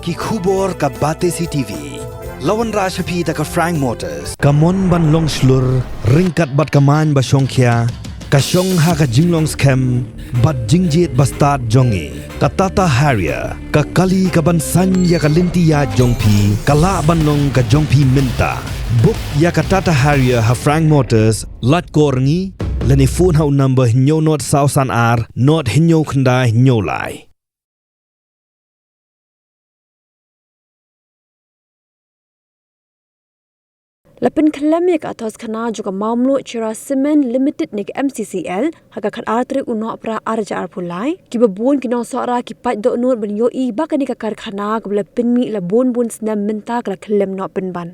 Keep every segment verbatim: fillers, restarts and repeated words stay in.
Ki khubor ka Batesi TV. La wanrah sha phi da ka Frank Motors. Ka mon ban long shlur, ryngkat bad ka main ba shongkhia, ka shong ha ka jinglong skhem bad jingjied ba stad jong ngi. Ka Tata Harrier, ka kali ka ban saiñ ïa ka lynti ïaid jong phi, ka lah ban long ka jong phi mynta. Book ïa ka Tata Harrier ha Frank Motors, lait call ngi, lane phone ha u number hynñiew nod saw san ar, nod hynñiew khyndai hynñiew lai. La pynkhyllem ïa ka athos khana jong ka Mawmluh Cherra Cement Limited ne ka M C C L ha ka khatar tarik u Nohprah arhajar arphew lai. Kiba bun ki nongsohra ki pait dohnud ban ïohi ba kane ka karkhana kaba la pynmih la bun bun snem mynta ka la khyllem noh pynban.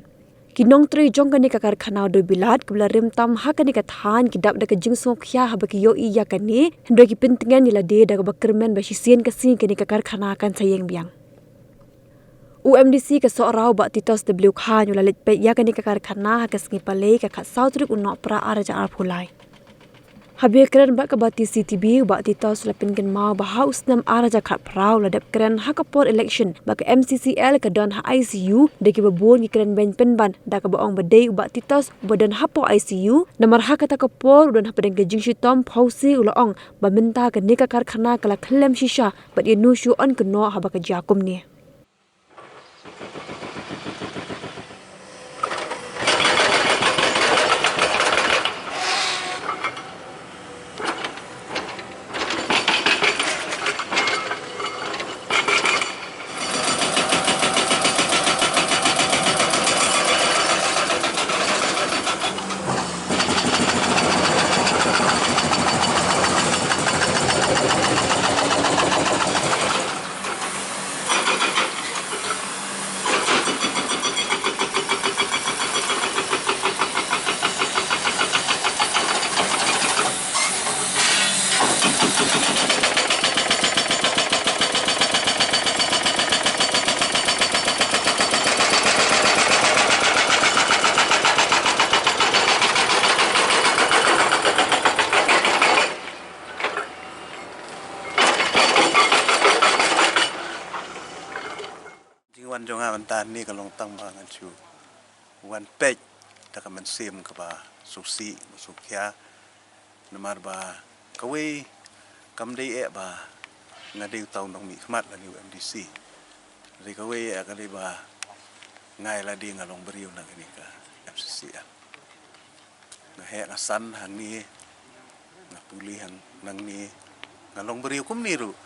Ki nongtrei jong kane ka karkhana u dewbilat kaba la rim tam ha kane ka thaiñ ki dap da ka jingsngewkhia haba ki ïohi ïa kane, hynrei ki pyntngen ïa lade da kaba kyrmen ba shisien ka sngi kane ka karkhana kan sa ïeng biang. U M D C ka Sohra u Bah Titos W Chyne u la leit peit ïa kane ka karkhana ha ka sngi Palei ka khatsaw tarik u Nohprah arhajar arphew lai. Haba ïakren bad ka Batesi TV, u Bah Titos u la pynkynmaw ba ha u snem arhajar khatphra u la dep kren ha ka por election ba ka M C C L ka don ha I C U, da kiba bun ki kren beiñ pynban da kaba ong ba dei u Bah Titos uba don hapoh I C U, namar ha kata ka por u don hapdeng ka jingshitom phewse. U la ong ba mynta kane ka karkhana ka la khyllem shisha bad ïano shuh yn kynnoh haba ka jia kumne. Jingwan jong nga mynta hangne ka long tang ba ngan shu wan peit da ka mynsiem kaba sngewsih, ba sngewkhia. Namar ba kawei kam dei eh ba nga dei uta u nongmihkhmat lane u M D C. Dei kawei eh ka dei ba nga ïa lade nga long briew na kane ka M C C L. Nga heh nga san hangne, nga pule hang nangne, nga long briew kumne ruh.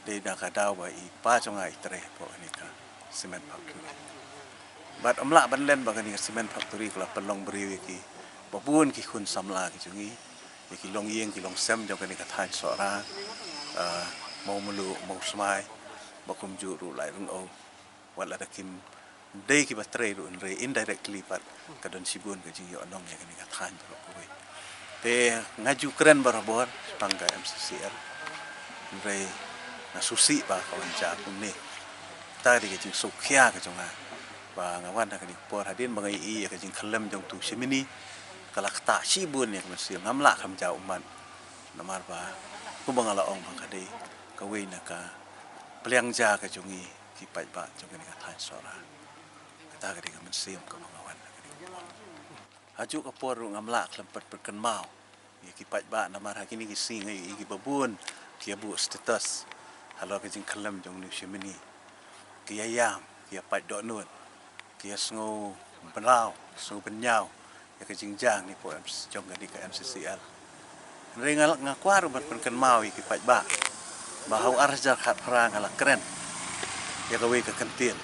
Dei da ka daw ba i pa jong nga i trei hapoh kane ka cement factory. Bad ym lah ban len ba kane ka cement factory ka la pynlong briew ïa kiba bun ki khun samla ki jong ngi, ïa ki longïing ki longsem jong kane ka thaiñ Sohra, ah, Mawmluh, Mawsmai, bad kumjuh ruh Laitryng'ew. Wat lada kim dei kiba trei ruh hynrei indirectly pat ka don shibun ka jingïohnong ïa kane ka thaiñ baroh kawei. Te nga ju kren barabor shaphang ka M C C L, hynrei nga sngewsih ba ka wan jia kumne. Kata ka dei ka jingsngewkhia ka jong nga ba nga wan ha kane ka por hadien ba nga ïohi ïa ka jingkhyllem jong utu u shimini, ka la ktah shibun ïa ka mynsiem, ngam lah kham jaw ummat. Namar ba kumba nga la ong ba ka dei kawei na ka pliang ja ka jong ngi ki paidbah jong kane ka thaiñ Sohra. Kata ka dei ka mynsiem kaba nga wan ha kane ka por. Ha kajuh ka por ruh ngam lah khlem pat pynkynmaw ïa ki paidbah, namar ha kine ki sngi nga ïohi kiba bun ki ïa buh status halor ka jingkhyllem jong une u shimini. Ki ïa ïam, ki ïa pait dohnud, ki ïa sngew bynriew, sngew bynñiaw ïa ka jingjia hangne hapoh M C, jong kane ka M C C L. Hynrei nga, nga kwah ruh ban pynkynmaw ïa ki paidbah ba ha u arhajar khatphra nga la kren ïa kawei ka kyntien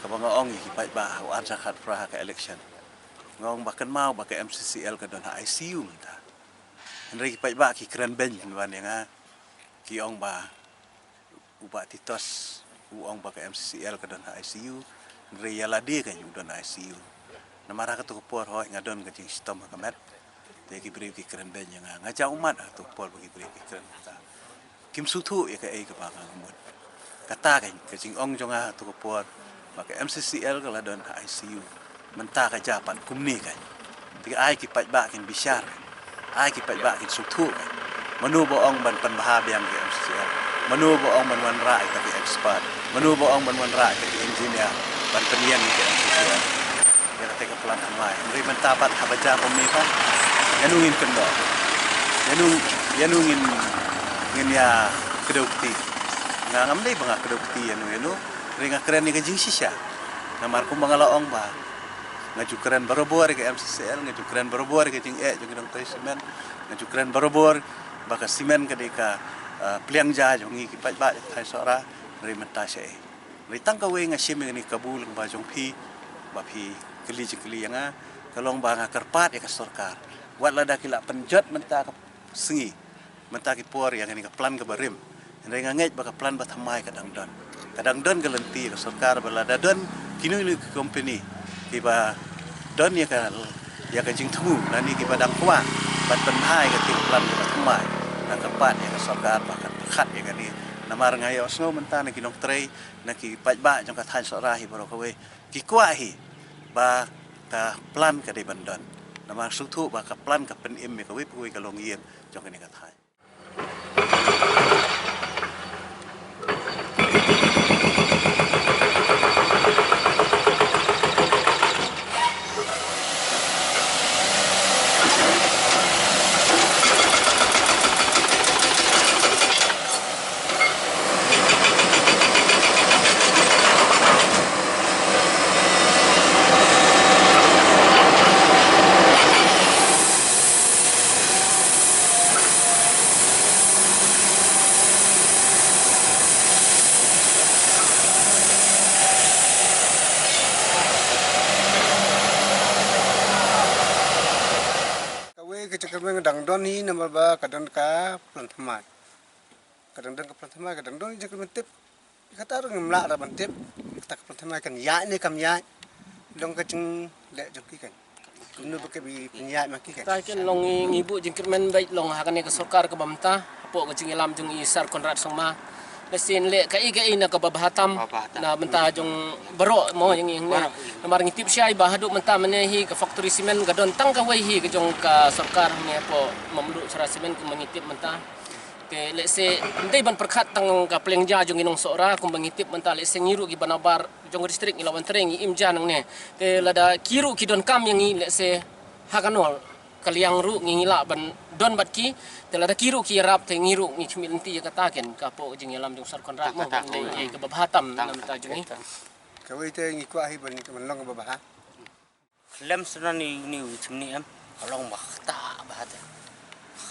kaba nga ong ïa ki paidbah ha u arhajar khatphra ha ka election. Nga ong ba kynmaw ba ka M C C L ka don ha I C U mynta. Hynrei ki paidbah ki kren beiñ pynban ïa nga, ki ong ba u Bah Titos u ong ba ka M C C L ka don ha I C U, hynrei ïa lade ka u don ha I C U. Namar ha kato ka por hooid nga don ka jingshitom ha ka met. Te ki briew ki kren beiñ ïa nga, nga jaw ummat ha kato ka por ba ki briew ki kren ïa nga. Kim sngewthuh ïa kaei kaba nga mut. Kata ka, ka jingong jong nga ha kato ka por ba ka M C C L ka la don ha I C U. Mynta ka jia pat kumne ka. Te ai ki paidbah kin bishar ka. Ai ki paidbah kin sngewthuh ka. Mano ba ong ban pynbha biang ka M C C L. Mano ba ong ban wanrah ïa ka expert? Mano ba ong ban wanrah ïa ka engineer ban pynïeng ïa ka M C C L? Ïa kata ka plan thymmai. Hynrei mynta pat haba jia kumne pat, ïano ngin kyndoh? Ïano, ïano ngin, ngin ïa kdew kti? Nga ngam dei ba nga kdew kti ïano ïano. Hynrei nga kren ïa ka jingshisha. Namar kumba nga la ong ba nga ju kren barabor ïa ka M C C L, nga ju kren barabor ïa ka jingeh jong ki nongtrei simen, nga ju kren barabor ba ka simen ka dei ka, ah, pliang ja jong ngi ki paidbah jong ka thaiñ Sohra. Hynrei mynta shaei? Hynrei tang kawei nga shim ïa kane ka kabu lyngba jong phi ba phi kylli jingkylli ïa nga, ka long ba nga kyrpad ïa ka sorkar, wat lada ki la pynjot mynta ka sngi, mynta ki por ïa kane ka plan kaba rim, hynrei nga ngeit ba ka plan ba thymmai ka dang don. Ka dang don ka lynti ïa ka sorkar ba lada don kino kino ki company kiba don ïa ka, ïa ka jingthmu lane kiba dang kwah ban pynbha ïa kata ka plan kaba thymmai, nga kyrpad ïa ka sorkar ba kan pyrkhat ïa kane. Namar nga ïohsngew mynta na ki nongtrei, na ki paidbah jong ka thaiñ Sohra hi baroh kawei ki kwah hi ba ka plan ka dei ban don. Namar sngewthuh ba ka plan ka pynim ïa kawei pa kawei ka longïing jong kane ka thaiñ. Kawei ka jingkyrmen ka dang don hi namar ba ka don ka plan thymmai. Ka dang don ka plan thymmai, ka dang don ka jingkyrmen tip. Kata ruh ngim lah ruh ban tip kata ka plan thymmai kan ïaid ne kam ïaid. Long ka jingleh jong ki kan. Kumno ba ka bi pynïaid ma ki kan. Kata kan long ngi, ngi buh jingkyrmen beit long ha kane ka sorkar kaba mynta hapoh ka jingïalam jong i Sir Conrad Sangma. Lehse yn leh kaei kaei na kaba bha tam, na bynta jong baroh mo ïa ngi hangne. Namar ngi tip shai ba haduh mynta mynne hi ka factory simen ka don tang kawei hi ka jong ka sorkar hangne hapoh Mamluh Sohra Simen kumba ngi tip mynta. Te lehse ym dei ban pyrkhat tang ka pliang ja jong ngi nong Sohra kumba ngi tip mynta, lehse ngi ruh kiba nabar jong ka district ngi la wan trei ngi im ja nangne. Te lada ki ruh ki donkam ïa ngi lehse ha kano ka liang ruh ngi lah ban don bad ki. Te lada ki ruh ki ïarap te ngi ruh ngi khmih lynti ïa kata kan ka hapoh jingïalam jong Sir Conrad mo. Kata, kata. Ym dei kaba bha tam na bynta jong ngi. Kawei te ngi kwah hi ban, ban long kaba bha. Khlem sdang ïa une u chimney em, ka long ba ktah bha te.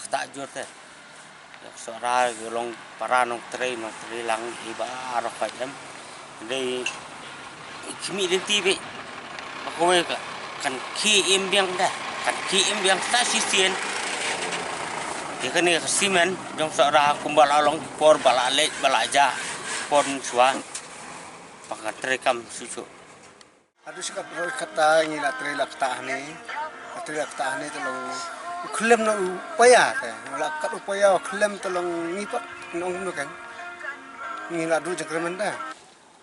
Ktah jur te. Ïa ka Sohra ka long para nongtrei, nongtrei lang hi baroh khoit em. Dei khmih lynti beit. Ba kawei ka kan khie im biang te. Kan khie im biang sa shisien. Ïa kane ka simen jong Sohra kumba la long por ba la leit ba la jah por mynshuwa. Ba kan trei kam shuh shuh. Haduh shi kat roi kata ngi la trei la ktah hangne. La trei la ktah hangne te long u khlem na u paia te. La kat u paia u khlem te long ngi pat nong nu kan. Ngi la duh jingkyrmen te.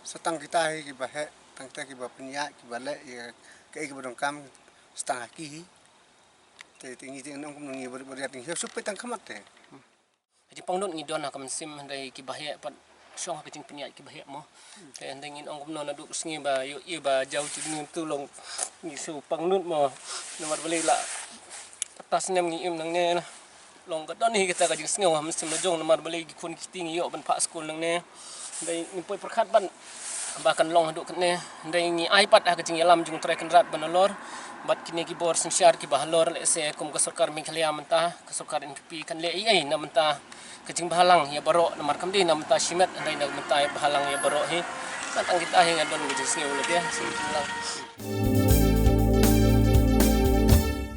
Sa tang kita hi kiba heh, tang kita kiba pynïaid, kiba leh ïa kaei kiba donkam, sa tang ha ki hi. Te, te ngi te nong kumno ngi bad bad ïa ting hi sup pe tang khmat te. Ka jingpangnud ngi don ha ka mynsiem hynrei kiba heh pat shong ha ka jingpynïaid kiba heh mo. Te hynrei ngin ong kumno naduh ka sngi ba ïohi ba jaw jingim tu long ngi shu pangnud mo. Namar balei la kata snem ngi im nangne la. Long ka don hi kata ka jingsngew ha mynsiem la jong namar balei ki khun ki kti ngi ïoh ban phah skul nangne. Hynrei ngim poi pyrkhat ban ba kan long haduh katne. Hynrei ngi ai pat ha ka jingïalam jong u Trai Kynrad ban halor bad kine ki bor synshar kiba halor lehse kum ka sorkar Meghalaya mynta, ka sorkar N P P kan leh ei ei na bynta ka jingbhalang ïa baroh namar kam dei na bynta shimet hynrei na bynta ïa bhalang ïa baroh hi. Tang kita hi nga don ka jingsngew lade. Sngewbha.